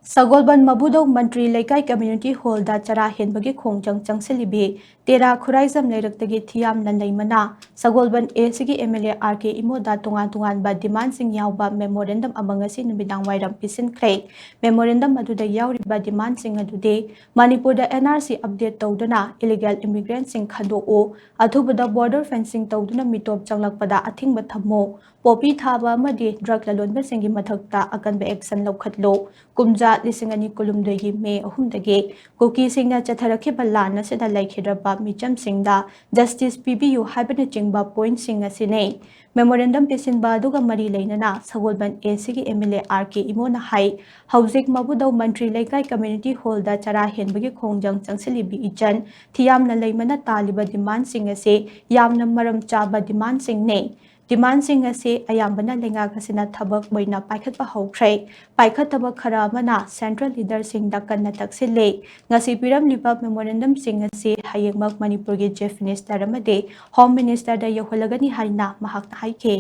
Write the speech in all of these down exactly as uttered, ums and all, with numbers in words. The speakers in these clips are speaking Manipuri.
ꯁꯒꯣꯜꯕꯟ ꯃꯕꯨꯗꯧ ꯃꯟꯇ꯭ꯔꯤ ꯂꯩꯀꯥꯏ ꯀꯝꯃ꯭ꯌꯨꯅꯤꯇꯤ ꯍꯣꯜꯗ ꯆꯔꯥ ꯍꯦꯟꯕꯒꯤ ꯈꯣꯡꯖꯪ ꯆꯪꯁꯤꯜꯂꯤꯕꯤ ꯇꯦꯔꯥ ꯈꯨꯔꯥꯏꯖꯝ ꯂꯩꯔꯛꯇꯒꯤ ꯊꯤꯌꯥꯝꯅ ꯂꯩꯃꯅ ꯁꯒꯣꯜꯕꯟ ꯑꯦꯁꯤꯒꯤ ꯑꯦꯝ ꯑꯦꯜ ꯑꯦ ꯑꯥꯔ ꯀꯦ ꯏꯃꯣꯗ ꯇꯣꯉꯥꯟ ꯇꯣꯉꯥꯟꯕ ꯗꯤꯃꯥꯟꯁꯤꯡ ꯌꯥꯎꯕ ꯃꯦꯃꯣꯔꯦꯟꯗꯝ ꯑꯃ ꯉꯁꯤ ꯅꯨꯃꯤꯗꯥꯡ ꯋꯥꯏꯔꯝ ꯄꯤꯁꯤꯟꯈ꯭ꯔꯦ꯫ ꯃꯦꯃꯣꯔꯦꯟꯗꯝ ꯑꯗꯨꯗ ꯌꯥꯎꯔꯤꯕ ꯗꯤꯃꯥꯟꯁꯤꯡ ꯑꯗꯨꯗꯤ ꯃꯅꯤꯄꯨꯔꯗ ꯑꯦꯟ ꯑꯥꯔ ꯁꯤ ꯑꯞꯗꯦꯠ ꯇꯧꯗꯨꯅ ꯏꯂꯤꯒꯦꯜ ꯏꯃꯤꯒ꯭ꯔꯦꯟꯁꯤꯡ ꯈꯟꯗꯣꯛꯎ, ꯑꯊꯨꯕꯗ ꯕꯣꯔꯗꯔ ꯐꯦꯟꯁꯤꯡ ꯇꯧꯗꯨꯅ ꯃꯤꯇꯣꯞ ꯆꯪꯂꯛꯄꯗ ꯑꯊꯤꯡꯕ ꯊꯝꯃꯨ, ꯄꯣꯄꯤ ꯊꯥꯕ ꯑꯃꯗꯤ ꯗ꯭ꯔꯒ ꯂꯂꯣꯟꯕꯁꯤꯡꯒꯤ ꯃꯊꯛꯇ ꯑꯀꯟꯕ ꯑꯦꯛꯁꯟ ꯂꯧꯈꯠꯂꯨ, ꯀꯨꯝꯖꯥ ꯂꯤꯁꯤꯡ ꯑꯅꯤ ꯀꯨꯟꯍꯨꯝꯗꯣꯏꯒꯤ ꯃꯦ ꯑꯍꯨꯝꯗꯒꯤ ꯀꯨꯀꯤꯁꯤꯡꯅ ꯆꯠꯊꯔꯛꯈꯤꯕ ꯂꯥꯟ ꯑꯁꯤꯗ ꯂꯩꯈꯤꯗ꯭ꯔꯕ ꯃꯤꯆꯝꯁꯤꯡꯗ ꯖꯁꯇꯤꯁ ꯄꯤꯕꯤꯌꯨ ꯍꯥꯏꯕꯅꯆꯤꯡꯕ ꯄꯣꯏꯟꯠꯁꯤꯡ ꯑꯁꯤꯅꯤ꯫ ꯃꯦꯃꯣꯔꯦꯟꯗꯝ ꯄꯤꯁꯤꯟꯕ ꯑꯗꯨꯒ ꯃꯔꯤ ꯂꯩꯅꯅ ꯁꯒꯣꯜꯕꯟ ꯑꯦꯁꯤꯒꯤ ꯑꯦꯝ ꯑꯦꯜ ꯑꯦ ꯑꯥꯔ ꯀꯦ ꯏꯃꯣꯅ ꯍꯥꯏ, ꯍꯧꯖꯤꯛ ꯃꯕꯨꯗꯧ ꯃꯟꯇ꯭ꯔꯤ ꯂꯩꯀꯥꯏ ꯀꯝꯃ꯭ꯌꯨꯅꯤꯇꯤ ꯍꯣꯜꯗ ꯆꯔꯥ ꯍꯦꯟꯕꯒꯤ ꯈꯣꯡꯖꯪ ꯆꯪꯁꯤꯜꯂꯤꯕꯤ ꯏꯆꯟ ꯊꯤꯌꯥꯝꯅ ꯂꯩꯃꯅ ꯇꯥꯜꯂꯤꯕ ꯗꯤꯃꯥꯟꯁꯤꯡ ꯑꯁꯤ ꯌꯥꯝꯅ ꯃꯔꯝ ꯆꯥꯕ ꯗꯤꯃꯥꯟꯁꯤꯡꯅꯤ꯫ ꯗꯤꯃꯥꯟꯁꯤꯡ ꯑꯁꯤ ꯑꯌꯥꯝꯕꯅ ꯂꯩꯉꯥꯛ ꯑꯁꯤꯅ ꯊꯕꯛ ꯑꯣꯏꯅ ꯄꯥꯏꯈꯠꯄ ꯍꯧꯈ꯭ꯔꯦ꯫ ꯄꯥꯏꯈꯠꯇꯕ ꯈꯔ ꯑꯃꯅ ꯁꯦꯟꯇ꯭ꯔꯦꯜ ꯂꯤꯗꯔꯁꯤꯡꯗ ꯀꯟꯅ ꯇꯛꯁꯤꯜꯂꯤ꯫ ꯉꯁꯤ ꯄꯤꯔꯝꯂꯤꯕ ꯃꯦꯃꯣꯔꯦꯟꯗꯝꯁꯤꯡ ꯑꯁꯤ ꯍꯌꯦꯡꯃꯛ ꯃꯅꯤꯄꯨꯔꯒꯤ ꯆꯤꯐ ꯃꯤꯅꯤꯁꯇꯔ ꯑꯃꯗꯤ ꯍꯣꯝ ꯃꯤꯅꯤꯁꯇꯔꯗ ꯌꯧꯍꯜꯂꯒꯅꯤ ꯍꯥꯏꯅ ꯃꯍꯥꯛꯅ ꯍꯥꯏꯈꯤ꯫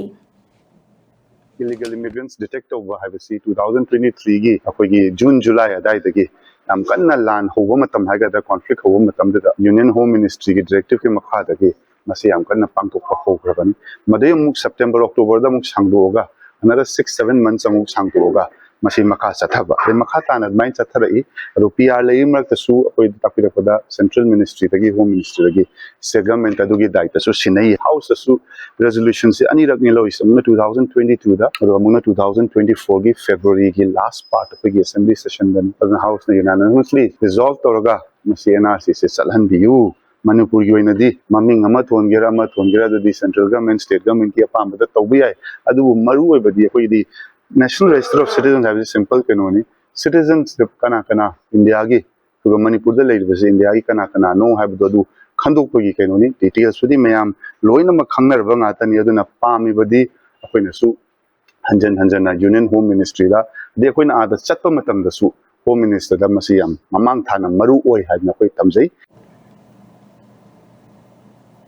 Illegal immigrants detect ꯇꯧꯕ ꯍꯥꯏꯕꯁꯤ two thousand twenty three ꯒꯤ ꯑꯩꯈꯣꯏꯒꯤ ꯖꯨꯟ ꯖꯨꯂꯥꯏ ꯑꯗꯥꯏꯗꯒꯤ ꯌꯥꯝ ꯀꯟꯅ ꯂꯥꯟ ꯍꯧꯕ ꯃꯇꯝ ꯍꯥꯏꯒꯗ꯭ꯔꯥ, ꯀꯣꯟꯐ꯭ꯂꯤꯛ ꯍꯧꯕ ꯃꯇꯝꯗꯨꯗ ꯌꯨꯅꯤꯌꯟ ꯍꯣꯝ ꯃꯤꯅꯤꯁꯇ꯭ꯔꯤꯒꯤ ꯗꯤꯔꯦꯛꯇꯤꯞꯀꯤ ꯃꯈꯥꯗꯒꯤ ꯃꯁꯤ ꯌꯥꯝ ꯀꯟꯅ ꯄꯥꯡꯊꯣꯛꯄ ꯍꯧꯈ꯭ꯔꯕꯅꯤ꯫ ꯃꯗꯩ ꯑꯃꯨꯛ ꯁꯦꯞꯇꯦꯝꯕꯔ ꯑꯣꯛꯇꯣꯕꯔꯗ ꯑꯃꯨꯛ ꯁꯥꯡꯗꯣꯛꯑꯒ another six seven months ꯑꯃꯨꯛ ꯁꯥꯡꯗꯣꯛꯑꯒ ꯃꯁꯤ ꯃꯈꯥ ꯆꯠꯊꯕ꯫ ꯑꯗꯩ ꯃꯈꯥ ꯇꯥꯅ ꯑꯗꯨꯃꯥꯏꯅ ꯆꯠꯊꯔꯛꯏ꯫ ꯑꯗꯣ ꯄꯤ ꯑꯥꯔ ꯂꯩꯔꯤ ꯃꯔꯛꯇꯁꯨ ꯑꯩꯈꯣꯏ ꯇꯥꯛꯄꯤꯔꯛꯄꯗ ꯁꯦꯟꯇ꯭ꯔꯦꯜ ꯃꯤꯅꯤꯁꯇ꯭ꯔꯤꯗꯒꯤ, ꯍꯣꯝ ꯃꯤꯅꯤꯁꯇ꯭ꯔꯤꯗꯒꯤ ꯁ꯭ꯇꯦꯠ ꯒꯚꯔꯟꯃꯦꯟꯠ ꯑꯗꯨꯒꯤ ꯗꯥꯏꯇꯁꯨ ꯁꯤꯟꯅꯩ꯫ ꯍꯥꯎꯁꯇꯁꯨ ꯔꯦꯖꯣꯂꯨꯁꯟꯁꯦ ꯑꯅꯤꯔꯛꯅꯤ ꯂꯧꯔꯤꯁꯦ, ꯑꯃꯨꯛꯅ two thousand twenty two ꯗ, ꯑꯗꯨꯒ ꯑꯃꯨꯛꯅ two thousand twenty four ꯒꯤ ꯐꯦꯕ꯭ꯔꯨꯋꯥꯔꯤꯒꯤ ꯂꯥꯁ ꯄꯥꯔꯠ ꯑꯩꯈꯣꯏꯒꯤ ꯑꯦꯁꯦꯝꯕ꯭ꯂꯤ ꯁꯦꯁꯟꯗꯅꯤ꯫ ꯑꯗꯨꯅ ꯍꯥꯎꯁꯅ ꯌꯨꯅꯥꯅꯤꯃꯁꯂꯤ ꯔꯤꯖꯣꯜꯚ ꯇꯧꯔꯒ ꯃꯁꯤ ꯑꯦꯟ ꯑꯥꯔ ꯁꯤꯁꯦ ꯆꯠꯍꯟꯕꯤꯌꯨ, ꯃꯅꯤꯄꯨꯔꯒꯤ ꯑꯣꯏꯅꯗꯤ ꯃꯃꯤꯡ ꯑꯃ ꯊꯣꯟꯒꯦꯔꯥ ꯑꯃ ꯊꯣꯟꯒꯦꯔꯥ ꯑꯗꯨꯗꯤ ꯁꯦꯟꯇ꯭ꯔꯦꯜ ꯒꯚꯔꯟꯃꯦꯟꯠ, ꯁ꯭ꯇꯦꯠ ꯒꯚꯔꯟꯃꯦꯟꯠꯀꯤ ꯑꯄꯥꯝꯕꯗ ꯇꯧꯕ ꯌꯥꯏ꯫ ꯑꯗꯨꯕꯨ ꯃꯔꯨ ꯑꯣꯏꯕꯗꯤ ꯑꯩꯈꯣꯏꯒꯤꯗꯤ National Register of Citizens ꯍꯥꯏꯕꯁꯤ ꯁꯤꯝꯄꯜ ꯀꯩꯅꯣꯅꯤ꯫ ꯁꯤꯇꯤꯖꯟꯁꯤꯗ ꯀꯅꯥ ꯀꯅꯥ ꯏꯟꯗꯤꯌꯥꯒꯤ, ꯑꯗꯨꯒ ꯃꯅꯤꯄꯨꯔꯗ ꯂꯩꯔꯤꯕꯁꯤ ꯏꯟꯗꯤꯌꯥꯒꯤ ꯀꯅꯥ ꯀꯅꯥꯅꯣ ꯍꯥꯏꯕꯗꯣ ꯑꯗꯨ ꯈꯟꯗꯣꯛꯄꯒꯤ ꯀꯩꯅꯣꯅꯤ꯫ ꯗꯤꯇꯦꯜꯁꯄꯨꯗꯤ ꯃꯌꯥꯝ ꯂꯣꯏꯅꯃꯛ ꯈꯪꯅꯔꯕ ꯉꯥꯛꯇꯅꯤ꯫ ꯑꯗꯨꯅ ꯄꯥꯝꯃꯤꯕꯗꯤ ꯑꯩꯈꯣꯏꯅꯁꯨ ꯍꯟꯖꯟ ꯍꯟꯖꯟꯅ ꯌꯨꯅꯤꯌꯟ ꯍꯣꯝ ꯃꯤꯅꯤꯁꯇ꯭ꯔꯤꯗ, ꯑꯗꯩ ꯑꯩꯈꯣꯏꯅ ꯑꯥꯗ ꯆꯠꯄ ꯃꯇꯝꯗꯁꯨ ꯍꯣꯝ ꯃꯤꯅꯤꯁꯇꯔꯗ ꯃꯁꯤ ꯌꯥꯝ ꯃꯃꯥꯡ ꯊꯥꯅ ꯃꯔꯨ ꯑꯣꯏ ꯍꯥꯏꯗꯅ ꯑꯩꯈꯣꯏ ꯊꯝꯖꯩ꯫